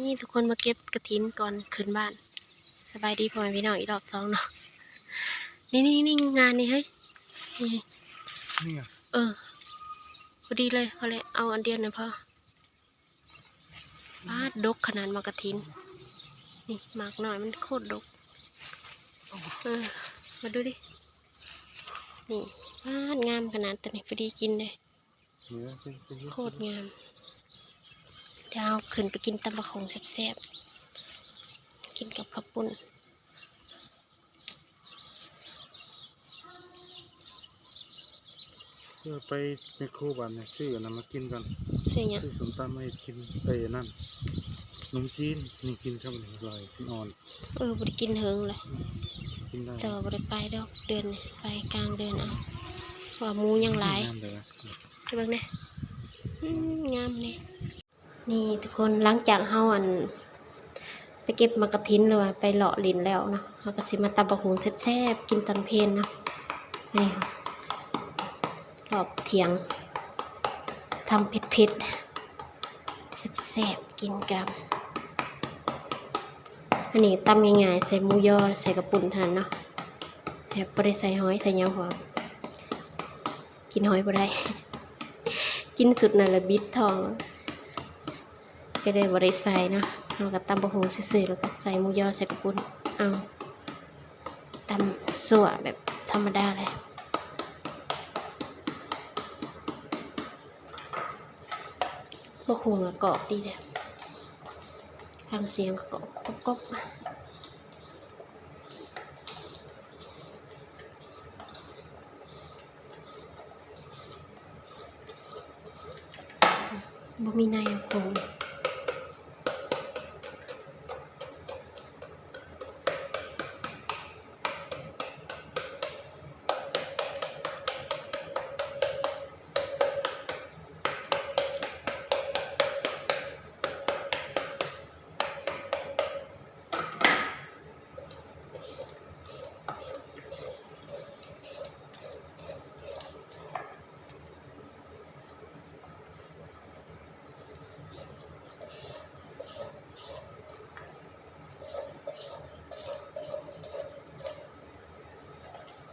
ນີ້ທຸກຄົນມາເກັບກະຖິນກ່ອນຂຶ້ນບ້ານ. ສະບາຍດີພໍ່ແມ່ພີ່ນ້ອງອີກລອບສອງເນາະ. ນີ້ໆໆ ງານນີ້ເຮີ້ຍ ນີ້ ນີ້ຫຍັງ? ເອີ ພໍດີເລີຍ ພໍແລ້ວ ເອົາອັນດຽວນີ້ພໍ. ປາດ ດົກຂະໜາດໝາກກະຖິນ ນີ້ໝາກນ້ອຍມັນໂຄດດົກ. ເອີ ມາດູດິ ນີ້ ປາດ ງາມຂະໜາດ ໂຕນີ້ພໍດີກິນເດ້. ໂຄດງາມ. ດຽວເຮົາຂຶ້ນໄປກິນຕຳບັກຫຸ່ງແຊບໆ ກິນກັບເຂົ້າປຸ້ນ. ເອີ ໄປແມກໂຄບາດນີ້ ຊື້ອັນນັ້ນມາກິນກ່ອນ. ຊື້ຫຍັງ? ຊື້ສົ້ມຕຳມາເຮັດກິນ. ເອີ ອັນນັ້ນ ຂະໜົມຈີນ ນີ້ກິນກັບອັນນີ້ອະລ່ອຍ ກິນອ່ອນ. ເອີ ບໍ່ໄດ້ກິນເຫິງແລ້ວ ກິນໄດ້ ແຕ່ວ່າບໍ່ໄດ້ໄປດອກ ເດືອນນີ້ໄປກາງເດືອນເອົາ ເພາະວ່າໝູຍັງຫຼາຍ. ງາມເດີ ໄປເບິ່ງແດ່. ອືມ ງາມເດ. ນີ້ທຸກຄົນ ຫຼັງຈາກເຮົາ ອັນ ໄປເກັບໝາກກະຖິນ ຫຼືວ່າໄປເລາະຫຼິ້ນແລ້ວເນາະ ເຮົາກໍຊິມາຕຳບັກຫຸ່ງແຊບໆ ກິນຕອນເພນເນາະ. ນີ້ ລອບຖຽງ ຕຳເຜັດໆ ແຊບໆ ກິນກັບ ອັນນີ້ຕຳງ່າຍໆ ໃສ່ໝູຍໍ ໃສ່ເຂົ້າປຸ້ນເທົ່ານັ້ນເນາະ ແບບບໍ່ໄດ້ໃສ່ຫອຍໃສ່ຫຍັງ ເພາະວ່າກິນຫອຍບໍ່ໄດ້ ກິນຊຸດນັ້ນລະບິດທ້ອງ ກໍເລີຍບໍ່ໄດ້ໃສ່ເນາະ. ເຮົາກໍຕຳບັກຫຸ່ງຊື່ໆ ແລ້ວກໍໃສ່ໝູຍໍ ໃສ່ເຂົ້າປຸ້ນ ເອົາ ຕຳຊົ່ວແບບທຳມະດາເລີຍ. ບັກຫຸ່ງກໍກອບດີເດ ຟັງສຽງກໍກອບໆ. ບໍ່ມີໃນ ໂອ້ໂຫ.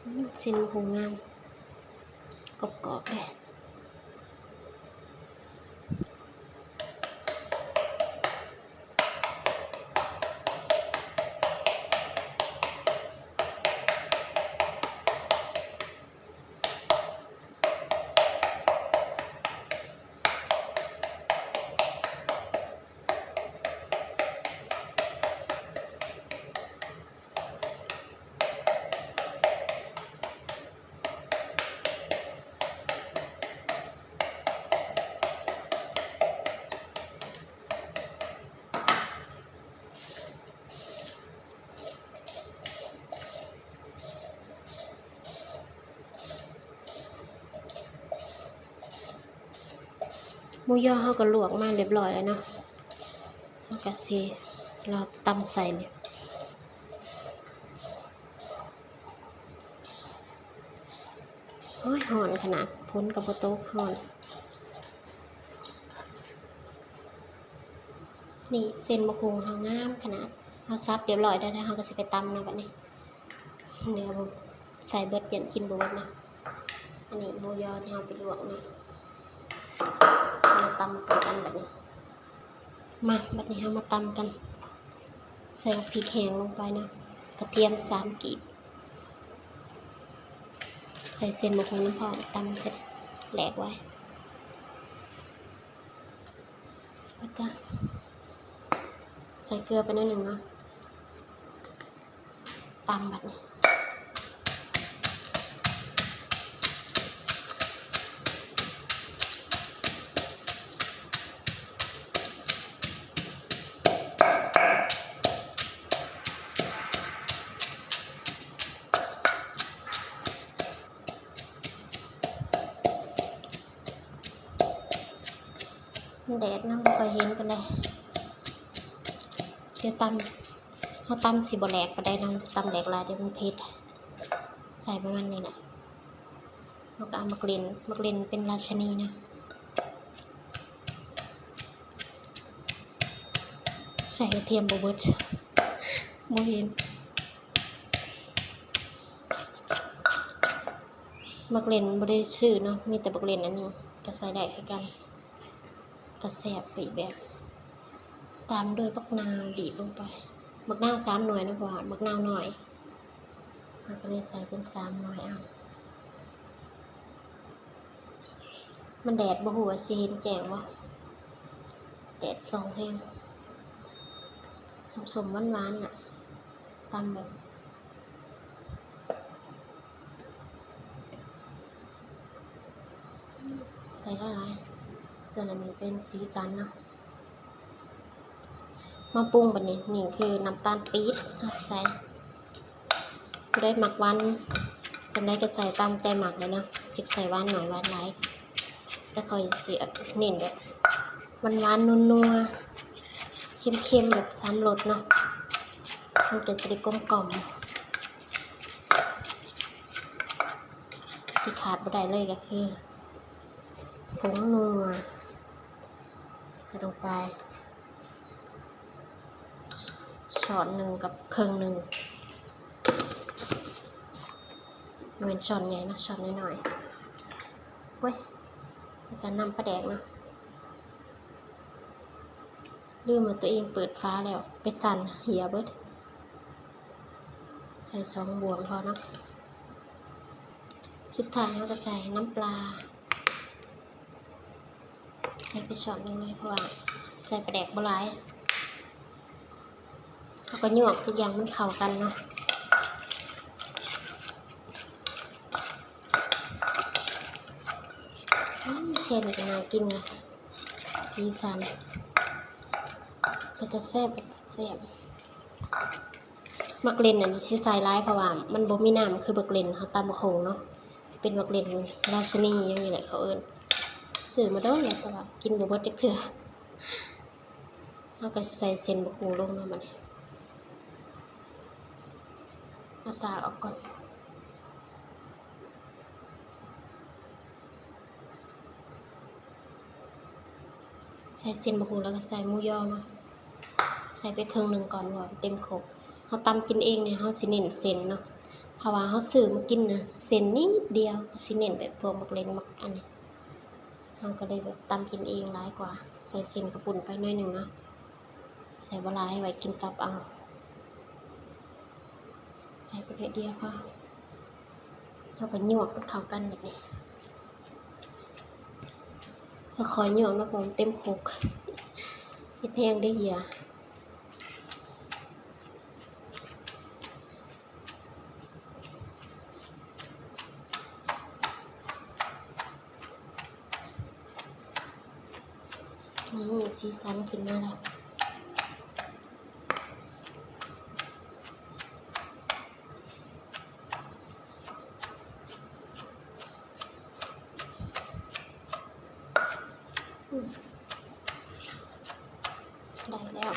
ອືມ ເສັ້ນຫຸງງາມ ກອບໆ ເດ້. ໝູຍໍເຮົາກໍລວກມາລຽບລ້ອຍແລ້ວເນາະ ເຮົາກໍຊິລອກຕຳໃສ່ນີ້. ໂອ້ຍ ຮ້ອນຂະໜາດ ຝົນກໍບໍ່ຕົກ ຮ້ອນ. ນີ້ເສັ້ນບັກຫຸ່ງເຮົາງາມຂະໜາດ ເຮົາສັບລຽບລ້ອຍແລ້ວ ເຮົາກໍຊິໄປຕຳເນາະບັດນີ້. ເຫຼືອບໍ່ໃສ່ເບິດ ຢ້ານກິນບໍ່ເບິດເນາະ. ອັນນີ້ໝູຍໍທີ່ເຮົາໄປລວກເນາະ ມາຕຳນຳກັນບັດນີ້. ມາ ບັດນີ້ເຮົາມາຕຳກັນ ໃສ່ບັກພິກແຫ້ງລົງໄປເນາະ ກະທຽມສາມກີບ ໃສ່ເສັ້ນບັກຫຸ່ງນຳພ້ອມ ຕຳເສັດແຫຼກໄວ້ ແລ້ວກະໃສ່ເກືອໄປໜ້ອຍໜຶ່ງເນາະ. ຕຳບັດນີ້ ແດດນຳ ບໍ່ຄ່ອຍເຫັນປານໃດ. ດຽວຕຳ ເຮົາຕຳຊິບໍ່ແຫຼກປານໃດເນາະ ຕຳແຫຼກຫຼາຍດຽວມັນເຜັດ. ໃສ່ປະມານນີ້ແຫຼະ ເຮົາກໍເອົາໝາກເລັ່ນ ໝາກເລັ່ນເປັນລາຊິນີເນາະ. ໃສ່ກະທຽມບໍ່ເບິດ ບໍ່ເຫັນ. ໝາກເລັ່ນບໍ່ໄດ້ຊື້ເນາະ ມີແຕ່ໝາກເລັ່ນອັນນີ້ ກໍໃສ່ໄດ້ຄືກັນ ກໍແຊບໄປອີກແບບ. ຕາມດ້ວຍບັກນາວ ບີບລົງໄປ ບັກນາວສາມໜ່ວຍເນາະ ເພາະວ່າບັກນາວໜ້ອຍ ເຮົາກໍເລີຍໃສ່ເປັນສາມໜ່ວຍເອົາ. ມັນແດດ ບໍ່ຮູ້ວ່າຊິເຫັນແຈ້ງບໍ່ ແດດສ່ອງແຮງ. ສົ້ມໆ ຫວານໆ ນະ ຕຳແບບ ໃສ່ຫຼາຍໆ ສ່ວນອັນນີ້ເປັນສີສັນເນາະ. ມາປຸງບັດນີ້ ນີ້ຄືນ້ຳຕານປີບ ເຮົາໃສ່ ຜູ້ໃດມັກຫວານສ່ຳໃດກໍໃສ່ຕາມໃຈມັກເລີຍເນາະ ຈັກໃສ່ຫວານໜ້ອຍຫວານຫຼາຍ ແຕ່ຂ້ອຍຊິເນັ້ນແບບຫວານໆ ນົວໆ ເຄັມໆ ແບບສາມລົດເນາະ ມັນກໍຊິໄດ້ກົມກ່ອມ. ທີ່ຂາດບໍ່ໄດ້ເລີຍກໍຄືຜົງນົວ ໃສ່ລົງໄປຊ້ອນໜຶ່ງກັບເຄິ່ງໜຶ່ງ ບໍ່ແມ່ນຊ້ອນໃຫຍ່ເນາະ ຊ້ອນນ້ອຍໆ. ໂອ້ຍ ແລ້ວກໍນ້ຳປາແດກເນາະ ລືມວ່າຕົວເອງເປີດຝາແລ້ວ ໄປສັ່ນເຫຍເບິດ. ໃສ່ສອງບ່ວງພໍເນາະ. ສຸດທ້າຍເຮົາກໍໃສ່ນ້ຳປາ ໃສ່ໄປຊ້ອນໜຶ່ງເລີຍ ເພາະວ່າໃສ່ປາແດກບໍ່ຫຼາຍ. ເຮົາກໍຍວກທຸກຢ່າງມັນເຂົ້າກັນເນາະ. ອືມ ແຄ່ນີ້ກໍໜ້າກິນລະ ສີສັນເປັນຕາແຊບ ເປັນຕາແຊບ. ໝາກເລັ່ນອັນນີ້ຊິໃສ່ຫຼາຍ ເພາະວ່າມັນບໍ່ມີນ້ຳຄືໝາກເລັ່ນເຮົາຕຳບັກຫຸ່ງເນາະ ເປັນໝາກເລັ່ນລາຊິນີຫຍັງນີ້ແຫຼະເຂົາເອີ້ນ. ຊື້ມາດົນແລ້ວ ແຕ່ວ່າກິນບໍ່ເບິດຈັກເທື່ອ. ເຮົາກໍຊິໃສ່ເສັ້ນບັກຫຸ່ງລົງເນາະ ບັດນີ້ ເອົາສາກອອກກ່ອນ. ໃສ່ເສັ້ນບັກຫຸ່ງ ແລ້ວກໍໃສ່ໝູຢອເນາະ ໃສ່ໄປເຄິ່ງໜຶ່ງກ່ອນ ເພາະວ່າເຕັມຄົກ. ເຮົາຕຳກິນເອງນີ້ ເຮົາຊິເນັ້ນເສັ້ນເນາະ ເພາະວ່າເຮົາຊື້ມາກິນນະ ເສັ້ນນິດດຽວ ເຮົາຊິເນັ້ນແບບພວກໝາກເລັ່ນ ໝາກອັນນີ້ ເຮົາກໍເລີຍແບບຕຳກິນເອງຫຼາຍກວ່າ. ໃສ່ເສັ້ນເຂົ້າປຸ້ນໄປໜ້ອຍໜຶ່ງເນາະ ໃສ່ບໍ່ຫຼາຍ ໄວ້ກິນກັບເອົາ. ໃສ່ໄປໜ້ອຍດຽວພໍ. ເຮົາກໍຍວກມັນເຂົ້າກັນແບບນີ້ ຄ່ອຍໆ ຍວກເນາະ ເພາະມັນເຕັມຄົກ ເຮັດແຮງເດ້ເຫຍ. ນີ້ ສີສັນຂຶ້ນມາແລ້ວ. ອືມ ໄດ້ແລ້ວ.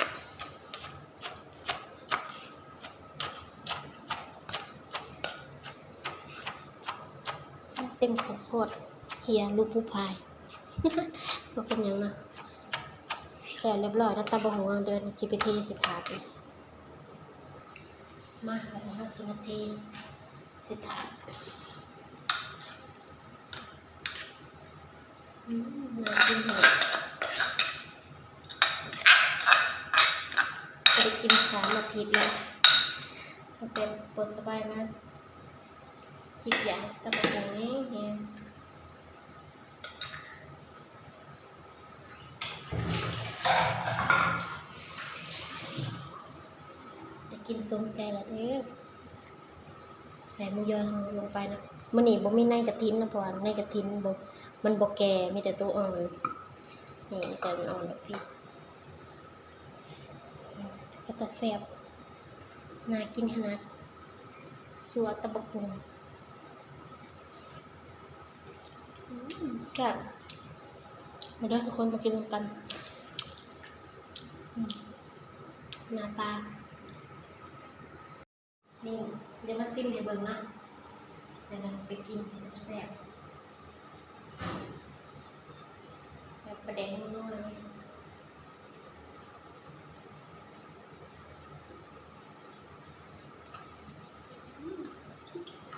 ເຕັມຂ້າວໂພດ ເຫຍລູກຜູ້ພາຍ. ບໍ່ເປັນຫຍັງເນາະ ແລ້ວຮຽບຮ້ອຍເນາະ ຕຳບັກຫຸ່ງເຮົາ. ດຽວຊິໄປເທໃສ່ຖາດ. ມາ ບັດນີ້ເຮົາຊິມາເທໃສ່ຖາດ. ອືມ ໜ້າກິນແຮງ ບໍ່ໄດ້ກິນສາມອາທິດແລ້ວ ຕັ້ງແຕ່ບໍ່ສະບາຍມາ ຄິດຢາກຕຳບັກຫຸ່ງແຮງໆ. ໄດ້ກິນສົມໃຈແລ້ວເດີ້. ໃສ່ໝູຢອເຮົາລົງໄປເນາະ. ມື້ນີ້ບໍ່ມີໃນກະຖິນເນາະ ເພາະວ່າໃນກະຖິນບໍ່ ມັນບໍ່ແກ່ ມີແຕ່ໂຕອ່ອນ. ນີ້ ມີແຕ່ອ່ອນໆ ແບບນີ້ ເປັນຕາແຊບ ໜ້າກິນຂະໜາດ ຊົ່ວຕຳບັກຫຸ່ງ. ອືມ ແຊບ. ມາເດີ້ທຸກຄົນ ມາກິນນຳກັນ. ອືມ ໜ້າຕາ ນີ້ ດຽວມາຊິມໃຫ້ເບິ່ງເນາະ ແລ້ວກໍຊິໄປກິນແຊບໆ ແບບປາແດກນົວໆ ເລີຍ.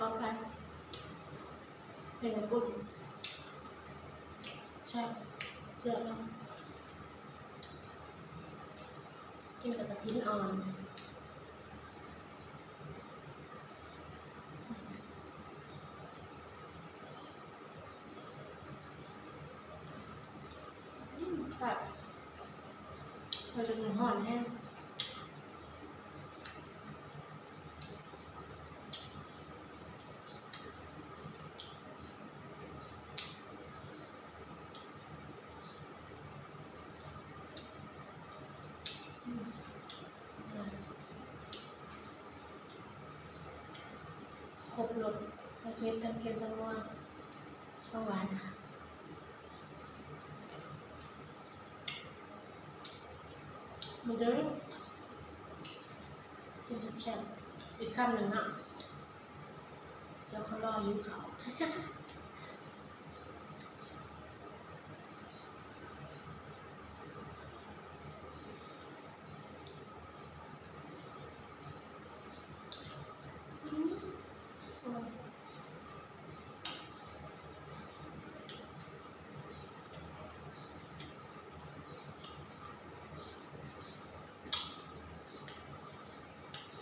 ຂໍອະໄພ ເປັນກະປຸ້ນ ແຊບ ເລືອດເນາະ ກິນກັບກະທິນອ່ອນ. ອືມ ແຊບ ເຮົາຈະກິນຮ້ອນແຮງ. ຄົບລົດ ທັງເຜັດ ທັງເຄັມ ທັງນົວ ທັງຫວານ. ມາເດີ ກິນແຊບໆ ອີກຄຳໜຶ່ງເນາະ ດຽວເຂົາລໍຫິວເຂົ້າ.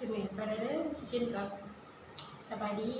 ກິນໝີ່ໄປເດີ ກິນກ່ອນ ສະບາຍດີ.